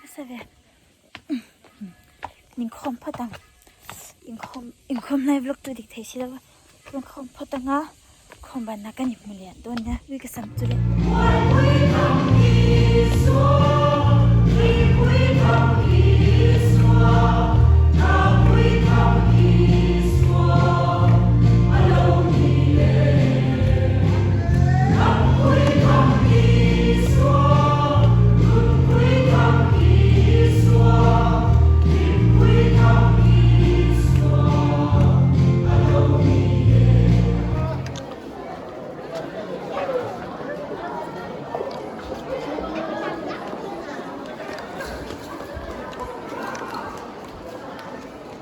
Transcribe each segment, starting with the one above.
nasa ve inkhawm phawt ang inkhawm inkhawm lai vlog chu dik thei si lo a inkhawm phawt ang a khawm banah ka ni hmu leh dawn nia ui ka sam chu le.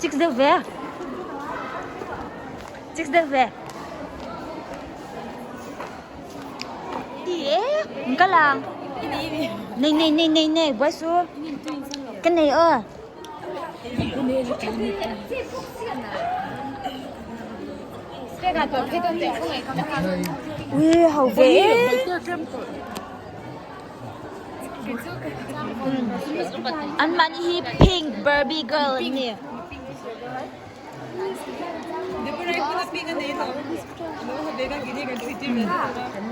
Chicks deuh ve Chicks deuh ve Ka lang Nei nei nei nei nei buai su Ka nei aw Ui hau ve An mahni hi pink barbie girl an ni.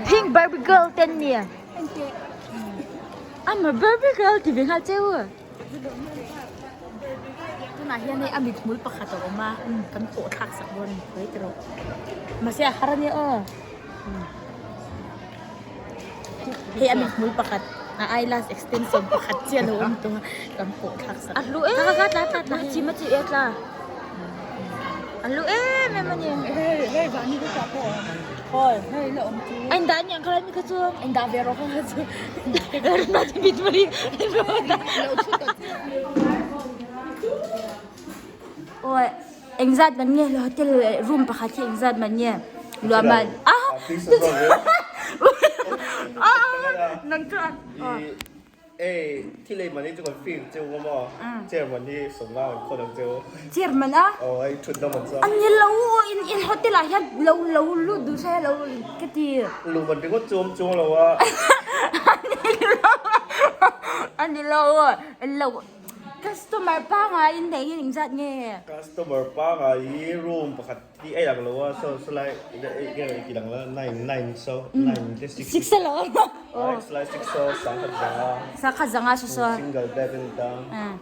Pink barbie girl te an ni. Amah barbie girl ti ve nghal cheu. Tunah hian hei a mithmul pakhat a awm a, kan pawh thlak sak dawn a ni khawi tawh. Mahse a har a nia aw. Hei a mithmul pakhat a eyelash extension pakhat chiah a lo awm tawh a, kan pawh thlak sak. A hlu em em tla tla tla chi ma chi e tla. A hlu em em a ni. Hei hei vani ka tah pawh a awm. Hawi hei la awm chu. A indah aniang kha lai mi kha chu. Indah ve rawh kha chu. Awi engzat man nge hotel room pakhat hi engzat man nge luah man a nang chu a chair man a ani lo in in hotel ah hian lo lo lut duh se lo ka ti ani lo lo Customer pangai in nei hi engzat nge? Customer pangai hi room pakhat hi a lang lo a, so salai nge ti lang la nine nine so nine te six. Six a lo. Salai six so sangkhat zanga. Sangkhat zanga so so. Single bed in ta.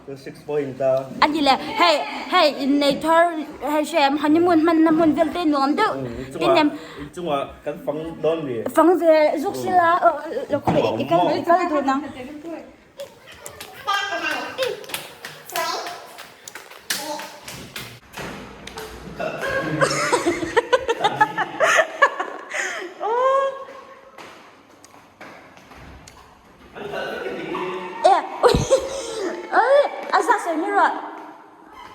To six point ta. Ani le hei hei in nei thar hei hre honeymoon hman na hmun vel te nuam deuh. Tin chunga kan fang dawn ni. Fang ve zuk sila lo khoi i kal i kal duh nang. A za sawi mai rawh.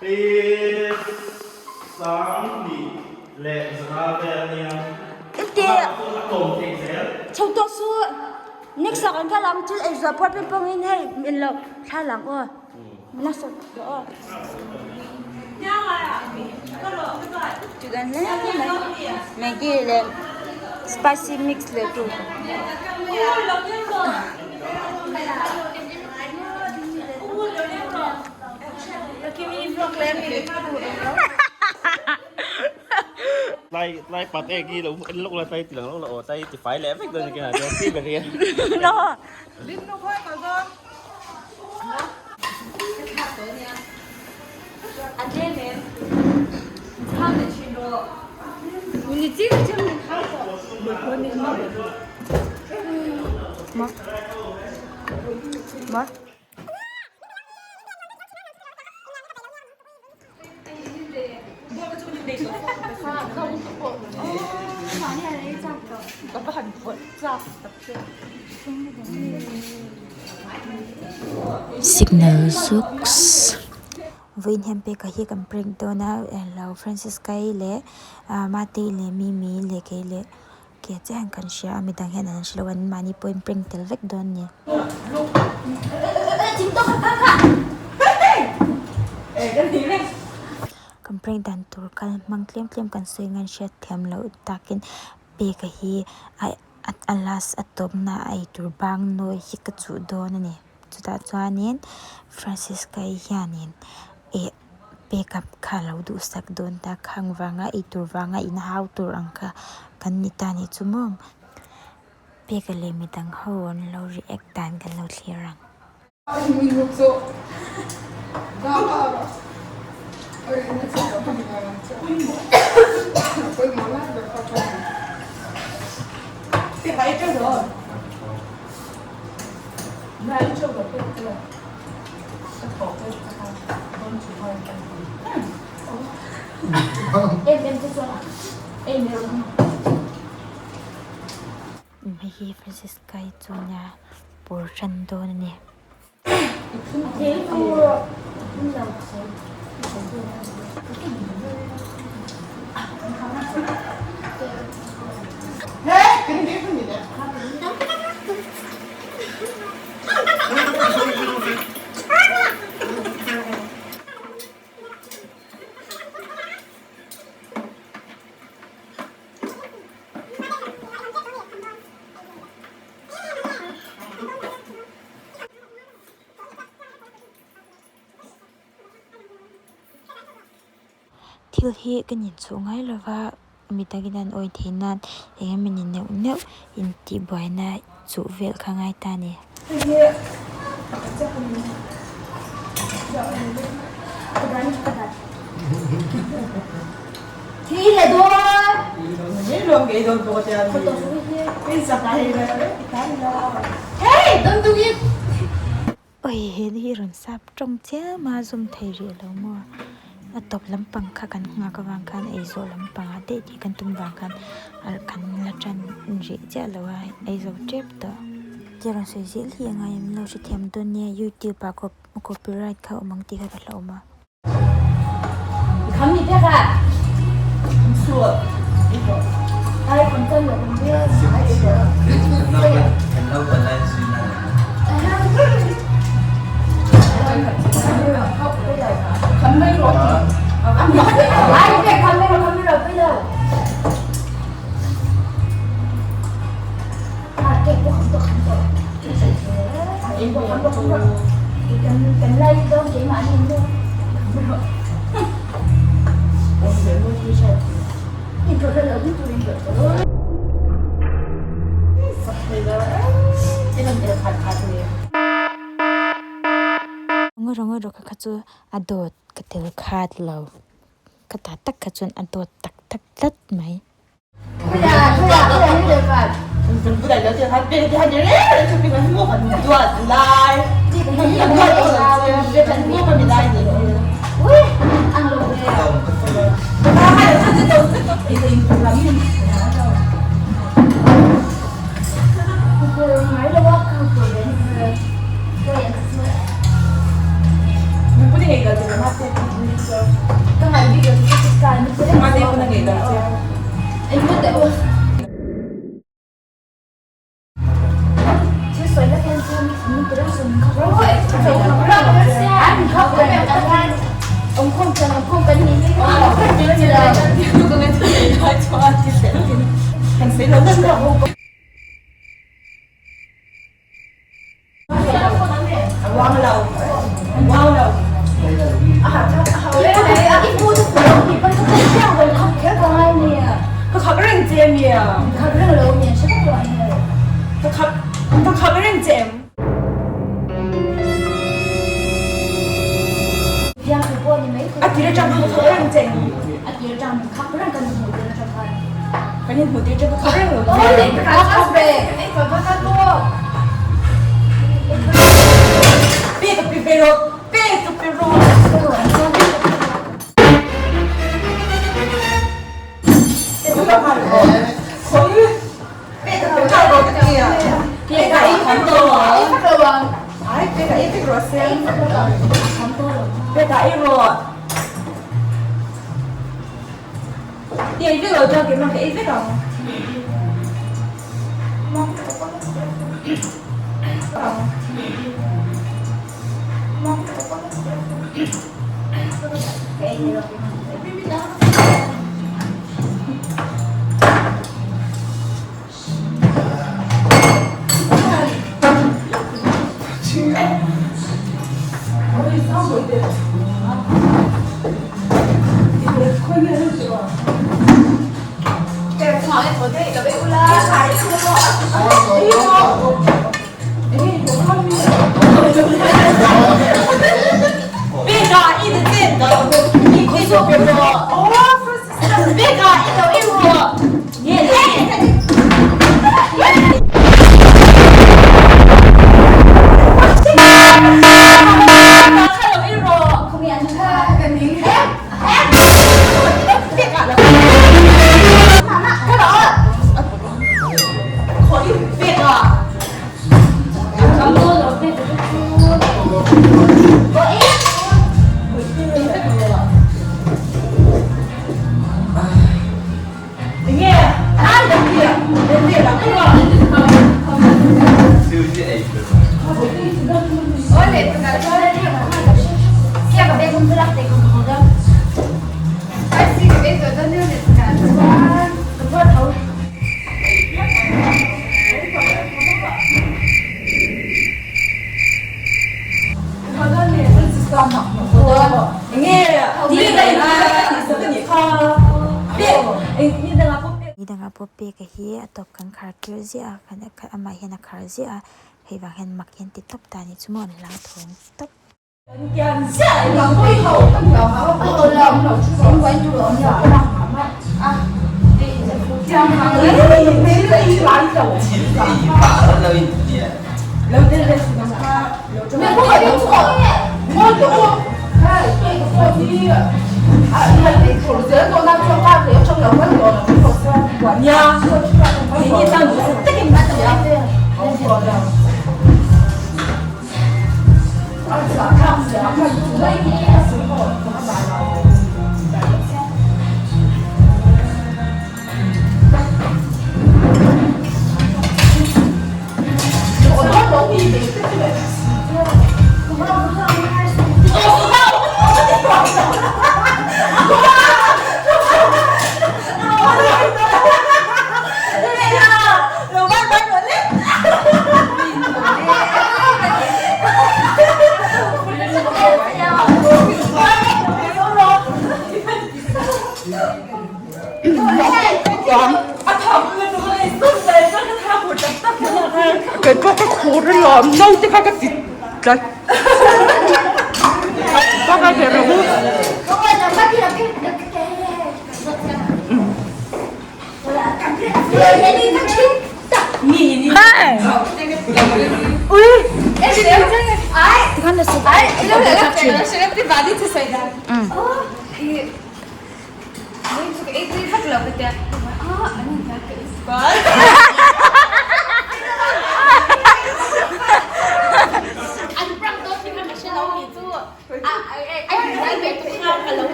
Hei 20 vel ania. A tlawm theih zel. Chho tawh suh. Next ah kan kal ang thil ei zuah pawh pawh in hei min lo thla lang aw la sawt rawh aw. Chuan hle mai Maggi leh spicy mix leh tu. Lai lai pat e ki lo en lok la tai ti lang lok la aw tai ti fai leh vek dawn ni kena chuan ti ber hian. No. Ma. Signal zuks vawiin hian peka hi kan prank dawn a englo Francisca-i leh Matei leh Mimi leh kei leh ke chiah hian kan hria a midang hian an hre lo a anmahni pawhin prank tel vek dawn a ni. Kan prank dan tur kal hmang tlem tlem kan sawi ngan hriat thiam loh takin peka hi a last a tawpna a eitur bang nawi hi ka chuh dawn a ni. Chutah chuanin Francisca-i hianin eh peka kha a lo duhsak dawn ta khang vanga eitur vanga inhau tur ang kha kan ni ta nih chu maw. Peka leh midang ho an lo react dan kan lo thlir ang. Hei hi Francisca-i chuan a pawr ṭan dawn a ni. Thil hi ka ninchhuh ngai lo va, mi takin an awih theih nan eng emaw ni neuh neuh intihbuaina chuh vel kha ngai ta a ni. Oi he na hi rawn sap tawng chiam a zum thei rih lo maw a tawp lampang kha kan nghak avang khan ei zawh lampangah daih tih kan tum vang khan kan la tan rih chiah lo a ei zo tep tawh. Tia rawn sawi zel hi a ngai em lo hrethiam dawn nia youtube ah copyright kha awm ang tih kha ka hlauhawm a. Ngaw rawng kha chu a dawt ka tel khat lo ka ta tak kha chuan a dawt tak tak tlat mai. Ni dangah pawh peka hi a tawp kan khar tir ziah a kan amah hian a khar ziah a hei vang hian mak hian ti tawp ta a ni chu maw an hlauthawng tawp.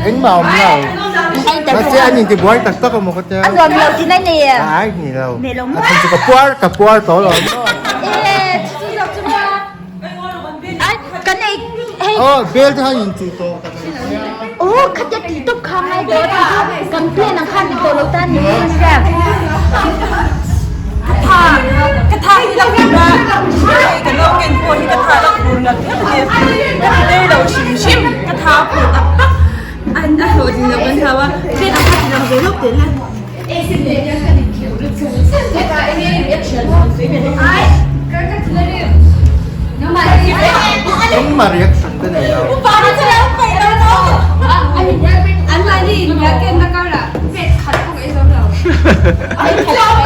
Engmah awm lo. Mahse an intibuai tak tak emaw ka tia. A nuam lo tih na nei e. Ai ni lo. A chhan chu ka puar ka puar tawh lo maw. Kan ei hei. Aw bel te khan inchuh tawh ka lo tia. Aw khatia tih tawp kha ngai tawh tih chu kan plan ang khan ti tawh lo ta ni. Ka tha hi la phur a, ka lo ken pawh hi ka tha la phur ngat ngat a ni. Ka ti der lo hrim hrim, ka tha a phur tak tak. An a hlawhtling lo kan hlau a, pen ang kha ti lang ve lawk teh le. Engmah reaction te nei lo.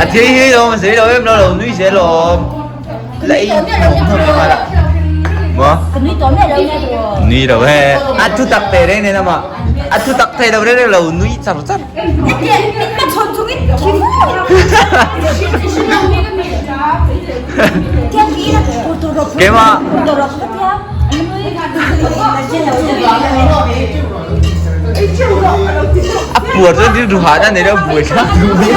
A thi hi lo ma sei lo em lo lo nui se lo lấy Mo nui lo he a thu tak te reng nên mà a thu tak thei lo reng lo nui char char. Keimah. A puar chuan rilru hah na nei lo buai thlak duh mai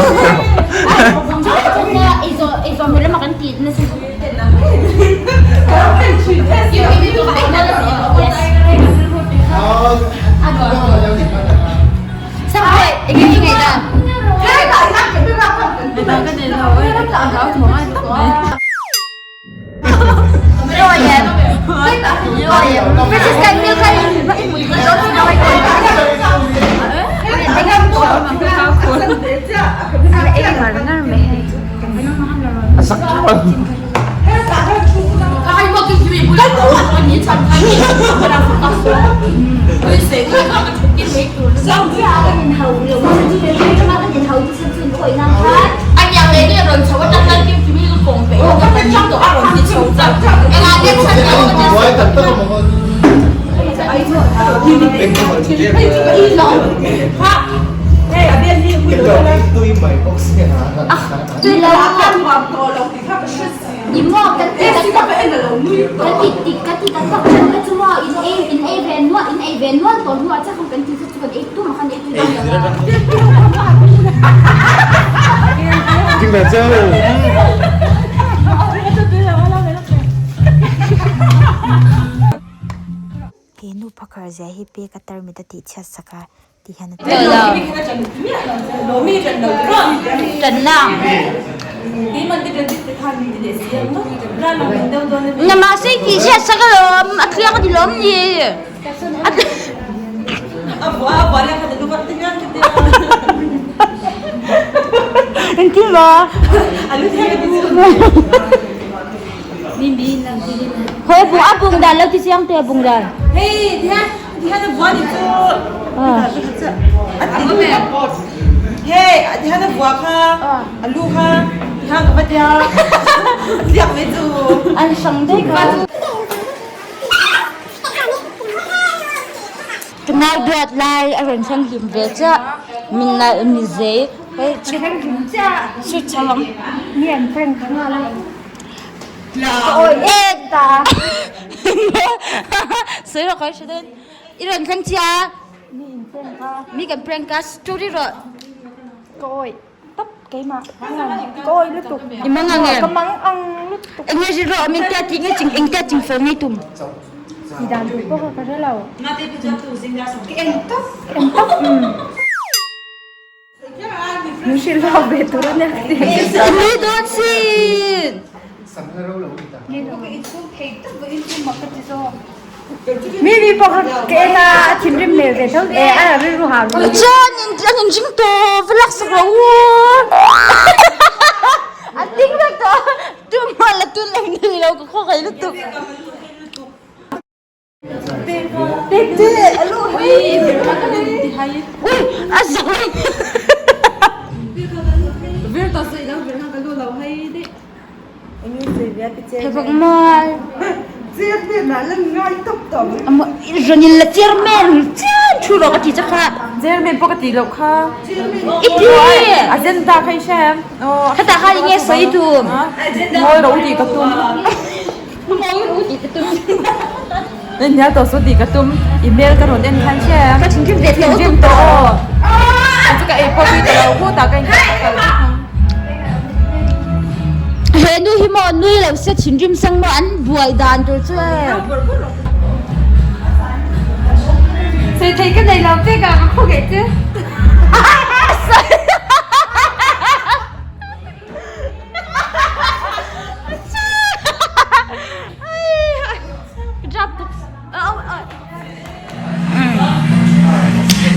A sak He nu phakar zia hi pek a tarmit a tih chhiat sak a ti hian a ti. Ka nau duat lai a rawn thleng hlim ve chiah min nalh mi zei hei shoot chho ang sawi rawh ka hre dawn i rawn thleng chiah a mi kan prank a story rawh. Tap keimah ka awi lutuk. I mang ang em? Ka mang ang lutuk. Eng nge rilru min tia tih nge ching eng tia ching fel ngei tum? Ti dan tur pawh kha ka hre lo. Ka en tawp. En tawp. Min hrilh hlauh ve tur a nia ka ti. I nui dawn sin. Mi mi pawh kha ka en a, a thinrim hmel ve tho e, a rilru hau ni. Chuan in an inring tawh va lak sak rawh u. A ding vek tawh tumah la tun lo ni lo ka khaw kai lutuk. Ui a zak lo. Thevak mal. Rawn la chairman chian thu rawh ka ti che kha. Chairman pawh ka ti loh kha. I ti. Agenda kha i hre em? Khatah khan enge sawi tum? Ngawi ro tih ka tum. Ngawi ro tih ka tum. Hnial tawh su tih ka tum. Email ka rawn en khan hre em? Ka thinrim ve tawh. Thinrim tawh aw. Chu ka ei pawh tui ta lo khutah ka inkhawm ka kal vek ang. He nu hi maw nui lo se thinrim sang maw an buai dan tur chu e. Sei thei ka nei lo pek a ka khaw ngeih che.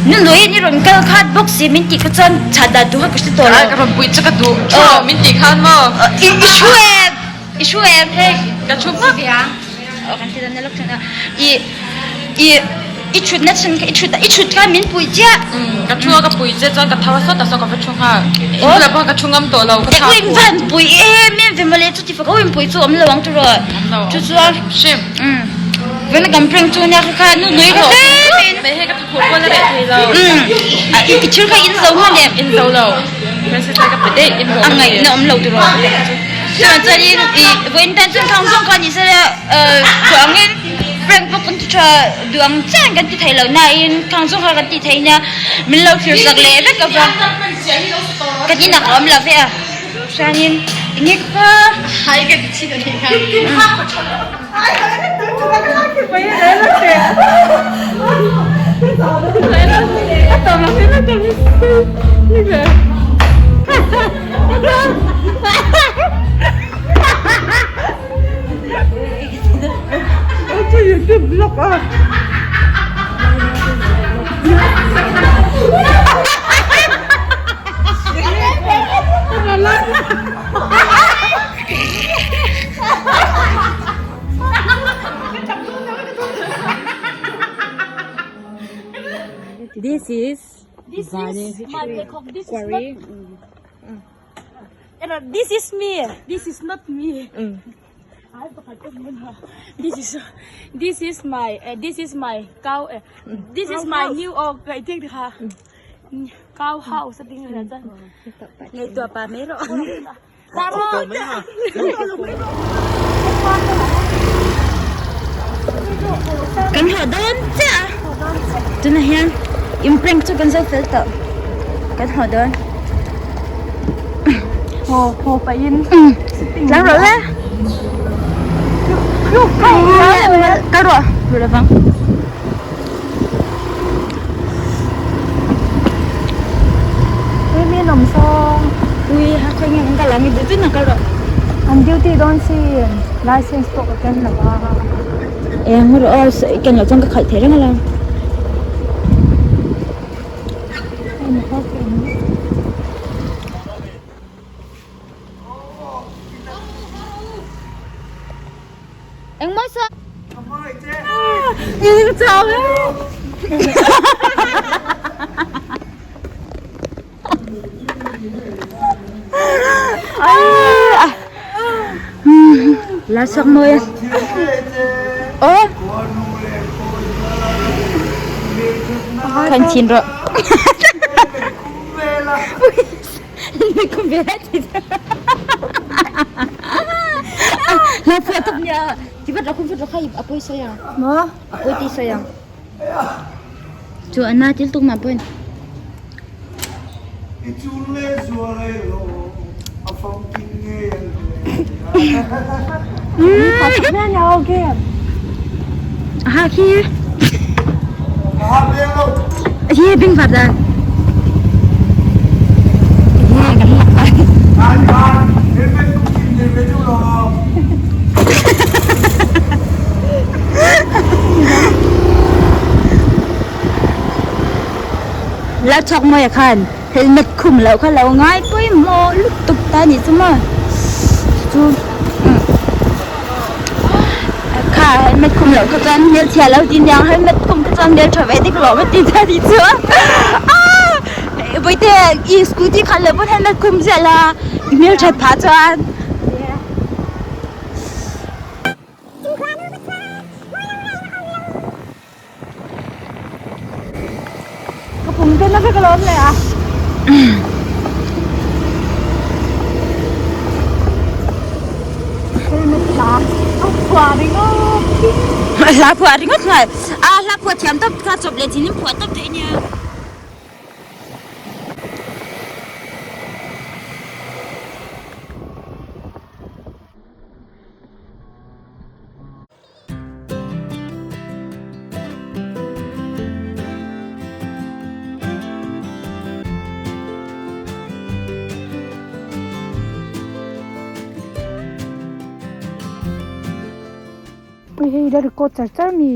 Nu lui ni rawn kal khat bawk si min tih kha chuan chhan dan tur kha ka hre tawh lo. Ka rawn puih chu ka duh thu lo min tih khan maw? I thu em? I thu em? Hei ka thu hmak. Aw kan ti dan na lawk thin a. I i i thutna chhan kha i thut i thut khan min puih chiah. Ka thu a ka puih che chuan ka tho a sawt a saw ka va thu nghal. In bulah pawh ka thu ngam tawh lo ka thah Ui van puih em em ve mawle chuti fak ui puih chu awm lo ang tiraw. Awm lo. Chu chuan hrim. Vena kan prank chu nia kha kha nu nui kha tlem in. Mei hei ka thuphuh pawh la reh thei lo. I thil kha in zo hman em? In zo lo. Princess lai ka pe daih in A ngaihna awm lo tiraw. Chuan chuanin ih vawiin tan chuan thang zawng kha ni sela duh angin prank pawh kan ti tha duh ang chiah in kan ti thei lo nain thang zawng kha kan ti thei nia min lo thlir sak leh vek ava kan inah ka awm lo ve a chuanin enge ka This is This is my pheikhawk this is not This is me this is not me this is this is my this is my cow this is my new aw kaih kha cow house a ding reng chuan Ngaihtuah pah mai rawh. Kan haw dawn chiah a tunah hian in prank chu kan zo fel tawh kan haw dawn haw haw pahin tlang rawh le kal rawh ru lovang. Ui ha khawi nge kan kal ang i duh duh na kal rawh. An duty dawn sin license pawh ka ken lo a. Eng rawh aw i ken loh chuan ka khalh thei reng alawm. Engmaw saw. La sak mawi a. Aw. Khan chin rawh. La phuah tuk nia. Ti vat rawh khum vat rawh kha a pawi sawi ang. Maw? A pawi ti sawi ang. Chu ana til tuk mah pawn. Ha khi. Hi bing vat a. La chhuak mawi ah khan helmet khum loh kha lo ngai pawimawh lutuk ta anih chu maw chu kha helmet khum loh kha chuan hmelchhia lo ti aniang helmet khum kha chuan hmeltha ve dik lawm a ti ta anih chu aaa vawite i scooty khalh loh pawn helmet khum ziah la i hmelthat phah chuan. Ka pum te na vek alawm le a. Hla phuah ringawt nghal. A hla phuah thiam tawp kha chawp leh thin in phuah tawp theih ania. Hei la record char char mi.